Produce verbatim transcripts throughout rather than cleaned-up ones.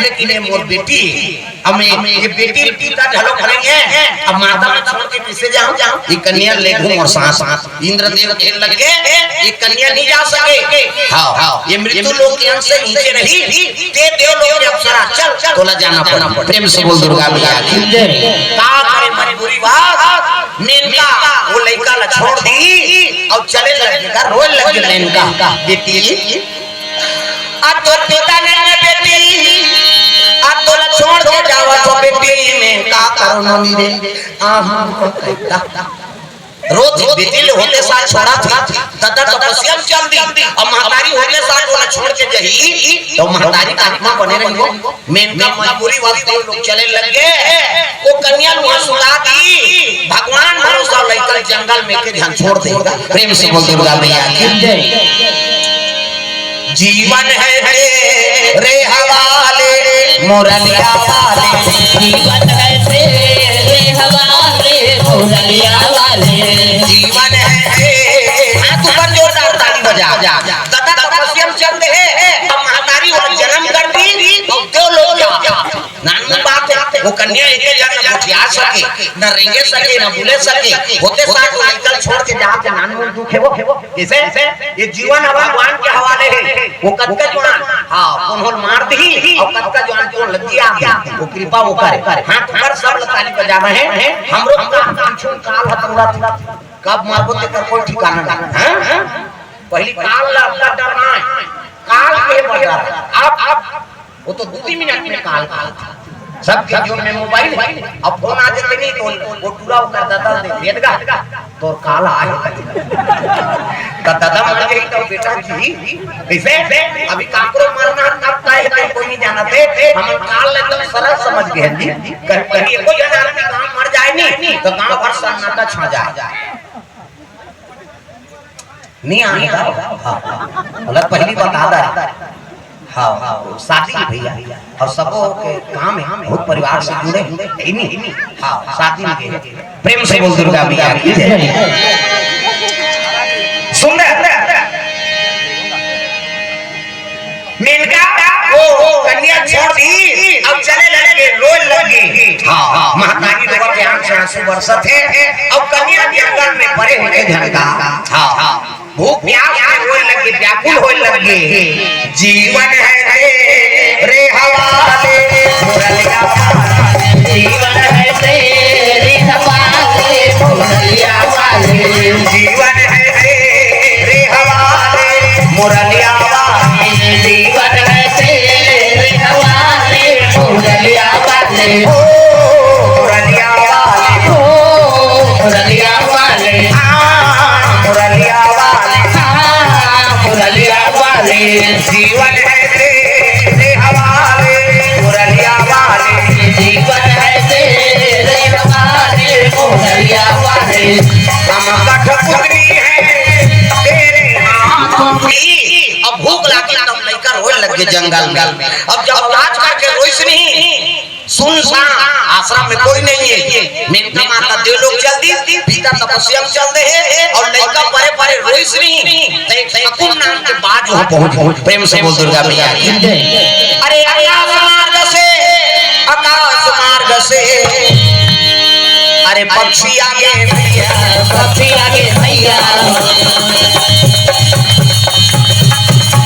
कि ले मोर बेटी, अब मैं ये बेटी ल पिता घलो घलो हे, अब माता ल छोड़ के कइसे जाहूं? ये कन्या ले घूम मोर साथ। इंद्रदेव कहे लगे, ये कन्या नहीं जा सके। हाँ, हाँ, ये मृत्यु लोक के अंश से नीचे रही, ते देव लोक के अप्सरा, चल, तोला जाना पड़ा। प्रेम से बोल दुर्गा मैया की। जय। का करे मजबूरी बात, मेनका वो लइका ला छोड़ दी अउ चले लगे, का रोए लगे मेनका, बेटी, अब तोर पिता नहीं हे बेटी, अब तोला छोड़ के जावत हों बेटी, मैं का करों नोनी रे, आहू कहता। रोज बेटी ले होते साथ छोड़ा था, ददा तपस्या में चल दी, अब महतारी होते साथ ओला छोड़ के जही, तो महतारी का आत्मा बने रही हो। मेनका मजबूरी वास्ते लोग चले लगे, वो कन्या ला सुता दी, भगवान भरोसा लइका ल जंगल में के झन छोड़ दे। प्रेम से बोल दुर्गा मैया की। जय। जीवन है तेरे हवाले, मुरलिया वाले। जीवन है तेरे हवाले, मुरलिया वाले। जीवन है तेरे, हाथ ऊपर जोरदार ताली बजा। ददा तपस्या में चल दे, अब महतारी हो जन्म कर दी, अब देव लोग जा। नानू बात हे, वो कन्या एके जगह गोठिया सके, न रेंगे सके, न बोले सके, होते साथ लइका ल छोड़ के जात हे, नानू दुख हे वो। कइसे? ये जीवन ह भगवान के हवाले हे, वो कतका जुआन, हाँ, कोनो ल मार दिही, अउ कतका जुआन कोनो ल जिया दिही, वो कृपा वो करे। हाथ ऊपर सब ल ताली बजाना हे, हमरो का पीछू काल ह तोरा, कब मरबो तेकर कोई ठिकाना नहीं। हाँ? पहली काल ला अब्बड़ डरना हे, काल के बड़ा डर। अब, अब वो तो दू तीन मिनट में काल, काल। सबके जेब में मोबाइल हे, अब फोन आ जाते नहीं तो वो टूरा ओकर ददा दे भेज गा, तोर काल आए। तो ददा मर गई तो बेटा जी, कइसे? अभी काकरो मरना तब तय हे, कोई नहीं जानत हे। हम काल एकदम सरल समझ गए हैं जी। कहीं, कहीं एको जन आदमी गाँव मर जाए नहीं, तो गाँव भर सन्नाटा छा जाए। नहीं आने का। हाँ, हाँ। बोला, पहली बता दा। हाँ, हाँ, शादी की भैया। अउ सबो के काम हे, बहुत परिवार से जुड़े हे। नहीं, नहीं। हाँ, शादी में गए। प्रेम से बोल दुर्गा मैया की जय। सुंदर। मेनका वो कन्या छोड़ दी, अब चले लगे, रोए लगे। हाँ, हाँ, महतारी लोग के आंख से आंसू बरसत हे, अब कन्या जंगल में परे होके झनका। हाँ, हाँ, भूख प्यास में रोए लगे, व्याकुल होए लगे। जीवन है तेरे हवाले, मुरलिया वाले। जीवन है तेरे हवाले, मुरलिया वाले। जीवन है तेरे हवाले, मुरलिया वाले। जीवन है तेरे हवाले, मुरलिया वाले। ओ मुरलिया वाले। ओ मुरलिया वाले। हाँ, मुरलिया वाले। हाँ, मुरलिया वाले। जीवन है तेरे हवाले, मुरलिया वाले। जीवन है तेरे हवाले, मुरलिया वाले। हम कठपुतली हैं तेरे हाथों की। अब भूख लागी तब लइका रोए लगे जंगल में। अब जब आवाज करके रोइस नहीं, सुनसान आश्रम में कोई नहीं हे। मेनका माता देव लोक चल दी, पिता तपस्या में चल दे हे, अउ लइका परे परे रोइस नहीं, तो एक शकुन नाम के बाज वहाँ पहुँच गए। प्रेम से बोल दुर्गा मैया की। अरे आकाश मार्ग से, आकाश मार्ग से, अरे पक्षी आगे भैया, पक्षी आगे भैया।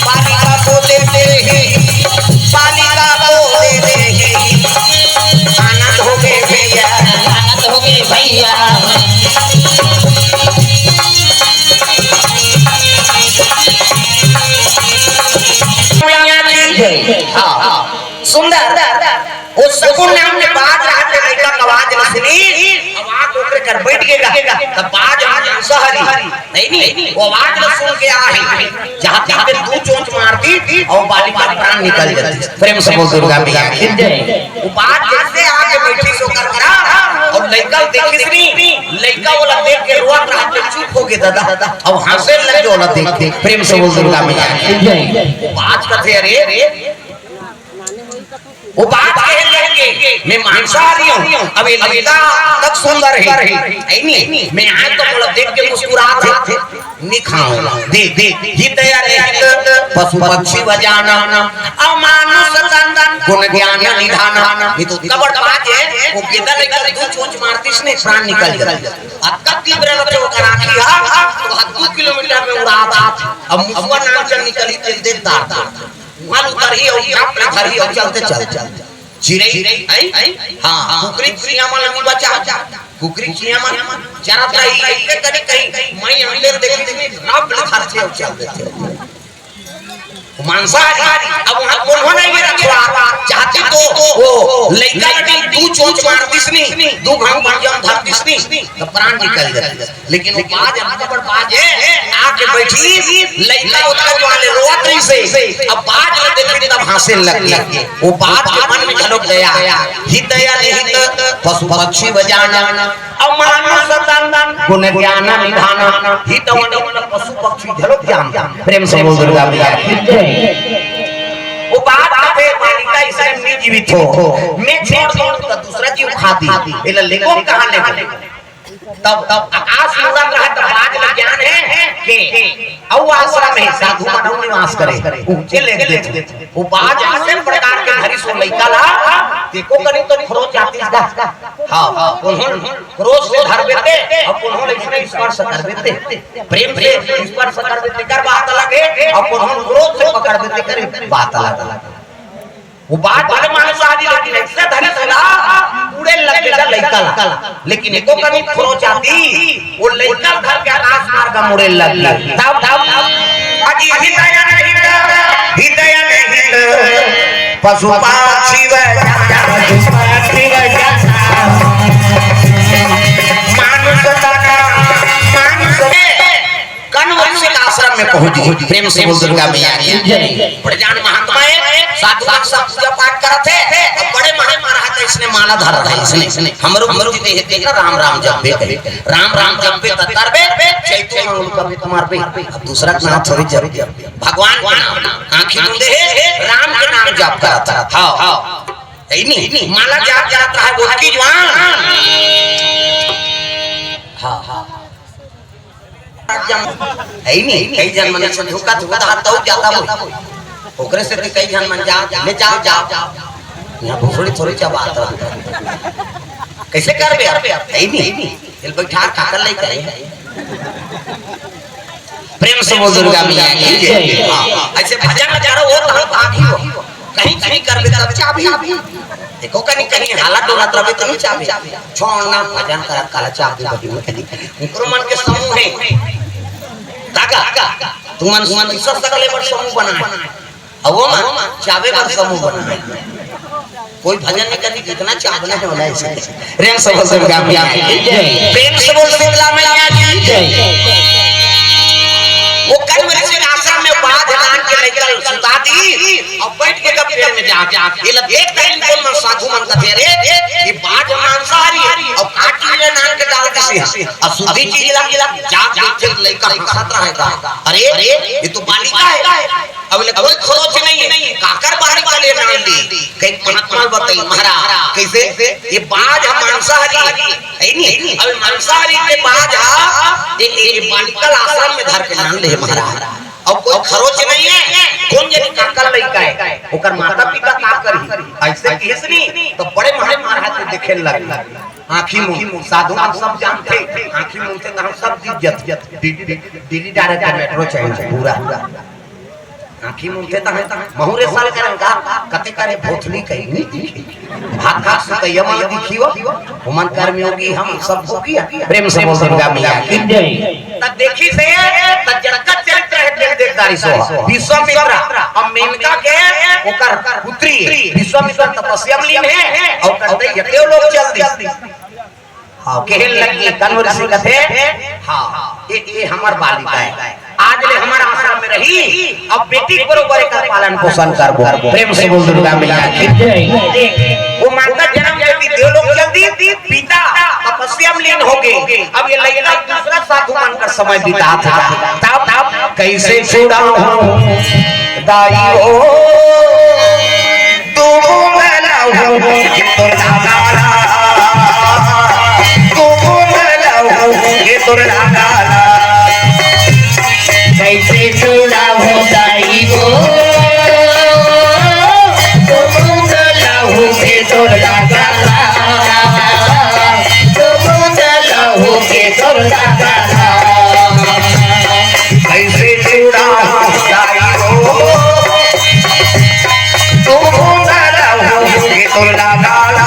बालिका को देते ही, बालिका को देते ही आनंद हो गए भैया, आनंद हो गए भैया। हाँ, हाँ। सुंदर। वो शकुन नाम के बाज रहत हे, लइका के आवाज ल सुनी, अब आके ओकरे कर बैठ गेगा, तब बाज ह मांसाहारी, नहीं, नहीं, वो आवाज ल सुन के आहे, जहाँ तक दू चोंच मारती अउ बालिका प्राण निकल जाती। प्रेम से बोल दुर्गा मैया की जय। वो बाज जैसे आके बैठी सो कर करा, अउ लइका देखिस नहीं, लइका ओला देख के रोवत रहत हे, चुप हो गे ददा, अउ हंसे लगे ओला देख के। प्रेम से बोल दुर्गा मैया की जय। बाज कथे, अरे, वो बाज कहे लगे, मैं मांसाहारी हूँ। अब ये लइका तक सुंदर हे, है नहीं? मैं आए तो मोला देख के मुस्कुरात हे। नहीं खाऊं, दे, दे। हित अनित पशु पक्षी व जानन, अमानुष तन तन गुण ज्ञान निधान। ये तो तबड़ बाजे, वो गेंदा लेकर दू चोंच मारतिस नहीं, प्राण निकल जाता। अतका तीव्र रहथे ओकर आँखी हा, तो हा दू किलोमीटर में उड़ात। अब मुसवा नाम चल निकली, तेल देख दार। वहाँ उतरही और जंप ले धरही और चलते चलते। चिरई, आई? हाँ, कुकरी चिड़िया मन नहीं बचा। कुकरी चिड़िया मन चरत रही, ऐसे कभी कहीं, मैं अंदर देखी थी, रब ले धरथे और चल देथे। मांसाहारी, अब वहाँ कोनो नहीं मेरा थोड़ा, चाहती तो वो लइका लड़ी दू चोंच मारतिस नहीं, दू घाव बन जाम धरतिस नहीं, तो प्राण निकल जाती। लेकिन वो बाज, अतका बड़ बाज है, आके बैठी, लइका ओतका जो आले रोवत रहिसे, अब बाज ल देखी तब हँसे लग गई। वो बाज के मन में घलो दया, हित दया नहीं हित, पशु पक्षी बजाना, अउ मानुष तन गुण ज्ञान निधान, हित दया नहीं हित पशु पक्षी घलो ज्ञान। प्रेम से बोल दुर्गा मैया की जय। वो बाज कथे, मालिका, इसने मैं जीवित हो, मैं छोड़ दूँ तो दूसरा जीव खा दी, एला लेगो कहाँ ले? तब, तब आकाश मूरत रहे, तब बाज ल ज्ञान हे के अउ आश्रम हे, साधु मन अउ निवास करे, ऊँचे ले देथे। वो बाज अइसे प्रकार के धरिस वो लइका ला, देखो करी तो खरोच आतिस गा। हाँ, हाँ, उन्होंने क्रोध से धर देते, अब उन्होंने इसमें स्पर्श कर देते, प्रेम से स्पर्श कर देते, कर बात अलग है, अब उन्होंने क्रोध से पकड़ देते, कर बात अलग है। वो बाज भले मांसाहारी, लेकिन ऐसे धरिस ला, उड़े लग गया लइका ला। लेकिन एको कनी खरोच आती, वो लइका धर के आकाश मार्ग मुड़े लग गया। तब, तब, अजी हित दया नहीं हित, हित दया नहीं हित, पशु पक्षी व पशु पक्षी व मानुष तन, मानुष कण्व ऋषि के आश्रम में पहुंची। प्रेम से बोल दुर्गा मैया की जय। बड़े जान महात्मा है, साधु लोग सब पूजा पाठ करत हे। अब बड़े महात्मा रहा तो इसने माला धर रहा है, इसने, इसने। हमरो गुरु जी देहे थे ना, राम राम जपबे कहे। राम राम जपबे त करबे, चैतो में उनका भी तुम्हार पे। अब दूसरा के नाम थोड़ी जप, भगवान के नाम। आँखी मूंदे हे, राम के नाम जप करत रहा। हाँ, हाँ। यही नहीं, माला जाप जात रहा है, वो की जवान। हाँ, हाँ। है ही नहीं, कई झन मन से धोखा, धोखा, धोखा, तऊ जाता हो। ओकरे से भी कई झन मन जा, ले जाओ, जाओ। यहाँ भोसड़ी थोड़ी चबात रहा। कैसे करबे यार? है ही नहीं। दिल बैठा ठाकर ले करे। प्रेम से बोल दुर्गा मैया की जय। हाँ, ऐसे भजन करो, वो तो भागी हो। कहीं, कहीं करबे तब चाबी। देखो, कहीं, कहीं हालत डोलत रहबे तब चाबी। छोड़ना भजन करत काला चाबी बहिनी कहीं। उनकरो मन के समूह है। काका, तुमन, तुमन ईश्वर सकल एक बार समूह बनाए। अब वो मन चाबे बर समूह बनाए। कोई भजन नहीं करनी, कितना चाबना है, होला ऐसे। प्रेम से बोल दुर्गा मैया की जय। प्रेम से बोल शीतला मैया की जय। वो कण्व ऋषि के आश्रम में बाज नान के लेकर सुता दी और बैठ के जब पेड़ में जा, जा, ये लोग देख के इनको मन साधु मन कथे, "अरे, ये बाज मांसाहारी है और काटी ले नान के डाल दिसे। अशुद्धि चीज ला, ला, जा, जा, फिर लइका हंसत रहेगा। अरे, ये तो बालिका है।" अब ले कोई खरोच नहीं है, काकर बाड़ी के लिए नान ली। कई महात्मा बताई महाराज, कैसे? ये बाज ह मांसाहारी है, नहीं? अब मांसाहारी के बाज ह, ये, ये बालिका आश्रम में धर के नान ले महाराज। अब कोई खरोच नहीं है, कोन जनी काकर लइका है, ओकर माता पिता का करही? ऐसे किहिस नहीं, तो बड़े महाराज महाराज के देखे लग, आँखी मुँह, साधु मन सब जानते, आँखी मुँह से तो हम सब जीत जाते। DD, DD direct metro channel पूरा। आँखी मूंदथे तहाँ, महूँ रे साल करन का, कते करे भोथली कही नहीं दिखी। भात खात सुतैया मन दिखी हो, उमन कर्मयोगी हम सब भोगी है। प्रेम से बोल दुर्गा मैया की जय। त देखिसे, त जतका चरित्र है, तेल देख डारिस हो। विश्वामित्र, अब मेनका के ओकर पुत्री, विश्वामित्र तपस्या में लीन है, और कहते यते लोग चल दी। हाँ, कहे लगी, कण्व ऋषि कथे, हाँ, ये, ये हमर बालिका है। आज ले हमर आश्रम में रही, अब बेटी के बरोबर एकर पालन पोषण करबो। प्रेम से बोल दुर्गा मैया की जय। वो माता जनम देवी देवलोक चल दी, पिता तपस्या में लीन हो गए। अब ये लइका दूसरा साधु मन कर समय बितात हे। तब, तब कैसे छुड़ाऊं दाई हो, तू बूंद लहू के तोर लाला, तू बूंद लहू के तोर लाला। कैसे छुड़ाऊं दाई हो, तू बूंद तोर दादा ला